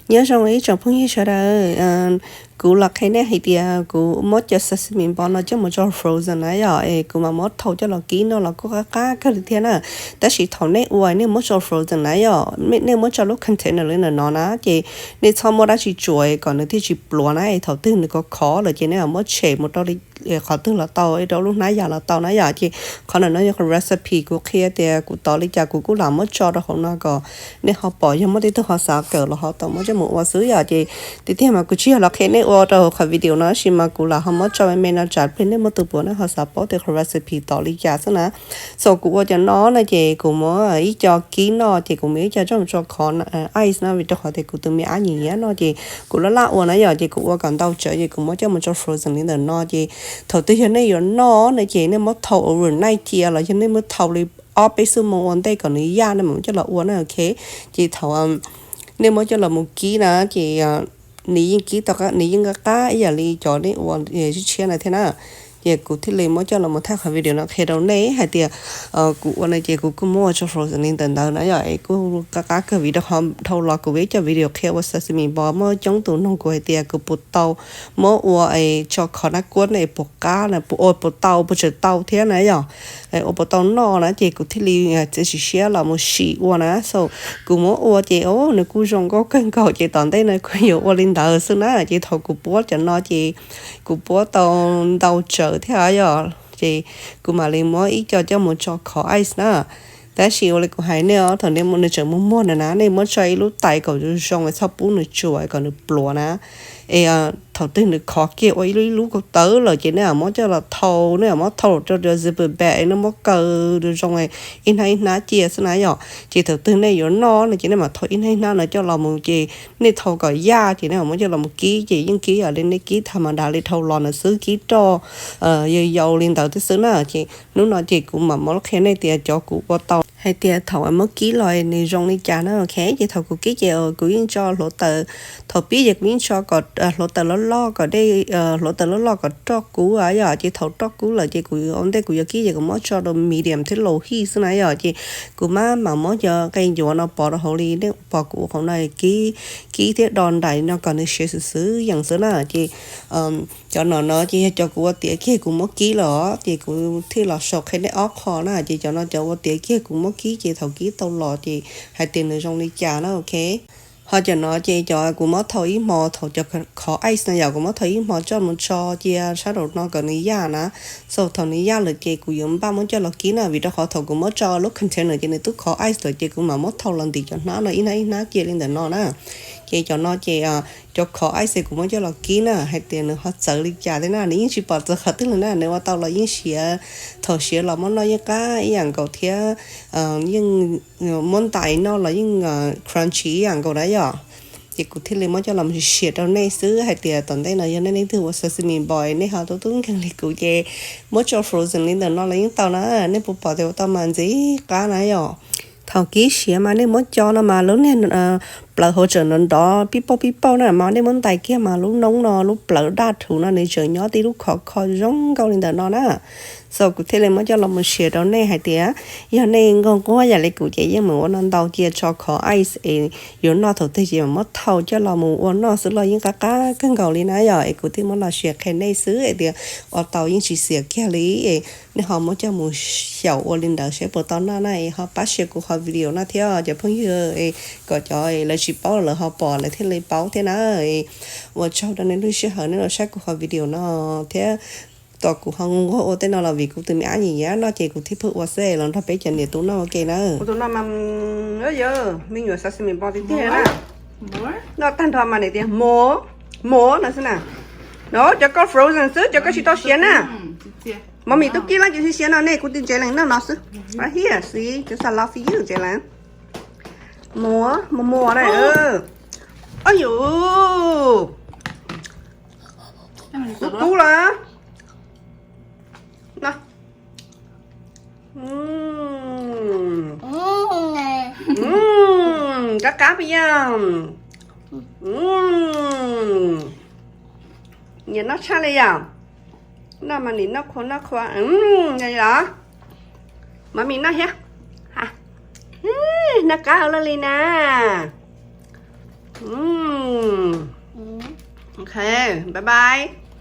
Nyob zoo ib tsoom phooj ywg sawv daws, kuv los qhia nej hais tias kuv muab cov sesame balls no coj mus tso frozen na yom, es kuv mam muab thau coj los kib noj los kuj qab qab kawg li thiab na. Tab sis thaum nej ua nej muab tso frozen na yom, nej muab tso lub container li ntawm no na, ces nej txhob muab dab tsi tsuam kom nws thiaj tsis pluav na, es thaum twg nws khov khov lawm ces nej muab tshem mus rau qhov twg los tau, rau lub hnab yas los tau na yom. Ces qhov ntawm no yog qhov recipe kuv qhia tias kuv tov li cas kuv kuj lam muab tso rau hauv no kom nej ho pom, yog muaj tej tug ho xav kawm los ho tau muab coj mus ua xwb yom. Ces tiag tiag mas kuv tsis yog los qhia nej ua rau hauv qhov video no tab sis mas kuv lam ho muab tso me me no tsam pliag nej muaj tus puav nej ho xav paub tias qhov recipe tov li cas xwb na. So kuv ua cov no na ces kuv muab ib co kib noj ces kuv muab ib co coj mus tso khov ice na, vim rau qhov tias kuv tus me ab nyiam nyiam noj ces kuv laj laj ua na yom, ces kuv ua kom ntau tsawv ces kuv muab coj mus tso frozen li ntawm no ces thaum twg yog nej yuav noj na ces nej muab thau overnight cia los yog nej muab thau li ob peb xuab moos ua ntej kom nws yaj nej mam coj los ua na, ok. Ces thaum nej muab coj los mus kib na ces nws yeej kib tau, nws yeej qab qab ib yam li cov nej ua tshiab tshiab na thiab na. Ces kuv thiaj li muab coj los mus thaij qhov video no qhia rau nej hais tias kuv ua no ces kuv kuj muab ua tso frozen li ntawm ntawd na yom, es kuj qab qab kawg vim rau qhov dhau los kuv ib co video qhia ua sesame balls muaj coob tus nug kuv hais tias kuv puas tau muab ua tso khov nab kuab na es puas qab na, puas tau puas tseem tau thiab na yom, ua puas tau noj na, ces kuv thiaj li txiav txim siab los mus sim ua na. So kuv muab ua ces nws kuj zoo nkauj kawg nkaus ces tom ntej no kuv yuav ua li ntawd xwb na. Ces thaum kuv puab cov no ces kuv puab tau ntau tsawv thiab yom, ces kuv mam li muab ib co coj mus tso khov ice na. Tab sis ua li kuv hais nej os, thaum nej muab nws tseem muag muag na na, nej muab tso ib lub tais kom zoo zoo, txhob pub nws tsuam kom nws pluav na. Es thaum twg nws khov kiag ua ib lub ib lub tawv lawm ces nej muab coj los thau, nej muab thau rau zipper bag, nej muab kaw zoo zoo ib hnab ib hnab cia xwb na yom. Ces thaum twg nej yuav noj no ces nej mam thau ib hnab ib hnab no coj los mus ces nej thau kom yaj ces nej mam muab coj los mus kib ces yeej kib ib yam li nej kib tham ma da li dhau los na xwb, kib roj yau yau li ntawd thiab xwb na. Ces hnub no ces kuv mam muab qhia nej tias cov kuv ua tau hais tias thaum muab kib los nws zoo li cas na, ok. Ces thaum kuv kib ces kuv yeej tso hluav taws, thaum pib ces kuv yeej tso kom hluav taws loj loj kom dej, hluav taws loj loj kom roj kub yom. Ces thaum roj kub lawm ces kuv ua ntej kuv yuav kib ces kuv muab tso rau medium thiab low heat xwb na yom. Ces kuv mam mam muab cov qe ncuav no pov rau hauv li nej pom kuv ua qhov no, kib kib thiab do nraim no kom nws siav xwm xwm yees xwb na. Ces cov no no ces yog cov kuv ua tiav kiag kuv muab kib los ces kuv thiaj los sau qhia nej ob qho na. Ces cov no cov ua tiav kiag kuv muab kib ces thaum kib tau los ces hais tias nws zoo li cas na, ok. Ho cov no ces cov kuv muab thau ib hmo, thaum cov khov ice na yom, kuv muab thau ib hmo coj mus tso cia sab nraum no kom nws yaj na. So thaum nws yaj lawm ces kuv yuav npaj muab coj los kib na, vim rau qhov thaum kuv muab tso lub container ces nws twb khov ice lawm ces kuv mam muab thau los ntim cov hnab no ib hnab ib hnab cia li ntawm no na. Ces cov no ces cov khov ice kuv muab coj los kib na, hais tias nws ho txawv li cas thiab na, nws yeej tsis pom txawv qhov twg li na, nws ua tau los yeej siav, thaum siav los muab noj yeej qab ib yam nkaus thiab yeej muab ntais noj los yeej crunchy ib yam nkaus na yom. Ces kuv thiaj li muab coj los siav rau nej xwb hais tias tom ntej no yog nej leej twg ua sesame balls nej ho tub tub nkeeg li kuv ces muab tso frozen li ntawm no los yeej tau na. Nej puas pom tias ua tau mas ntxim qab na yom. Thaum kib siav mas nej muab co no mas lub niag plawv hauv tseem nrov nrov pib pauj pib pauj na, mas nej muab ntais kiag mas lub noob no lub plawv daj rhuv no nws tseem nyob tib lub khov kho zoo nkauj li ntawm no na. So kuv thiaj li muab coj los mus share rau nej hais tias yog nej nquag nquag yam li kuv ces yeej meem ua no ntau cia tso khov ice es yuav noj thaum twg ces mam muab thau coj los mus ua noj xwb los yeej qab qab kawg nkaus li na yom. Es kuv thiaj muab los share qhia nej xwb hais tias ua tau yeej tsis xiam kiag li. Nej ho muab coj mus xyaum ua li ntawd saib puas tau noj na, es ho pab share kuv qhov video no thiab cov phooj ywg, kom cov lawv tsis paub lawv ho pom lawv thiaj li paub thiab na. Ua tsaug rau nej lub sij hawm nej los saib kuv qhov video no thiab. Tos kuv ho nquag ua tej no los vim kuv tus me ab nyiam nyiam noj ces kuv thiaj pheej ua xwb los nrog peb cov niam tub noj ua ke na. Tus no mas me nyuam sesame balls tiag tiag na. Noj tag nrho mas niam tias mos, mos no xwb na. No cov koj frozen xwb, cov koj tsis tau siav na. Mommy twb kib lawm ces siav no ne, kuv tus Jalen noj no xwb. Right here, see, just I love you, Jalen. Mos, mos mos na. Oj yuj, kub kub lawm. Qab qab pes yog. Nyiam noj tshaj li yom. Noj mas nim noj qhua noj qhua. Los, Mommy noj thiab. Noj qab ua luaj li na. Ok, bye bye.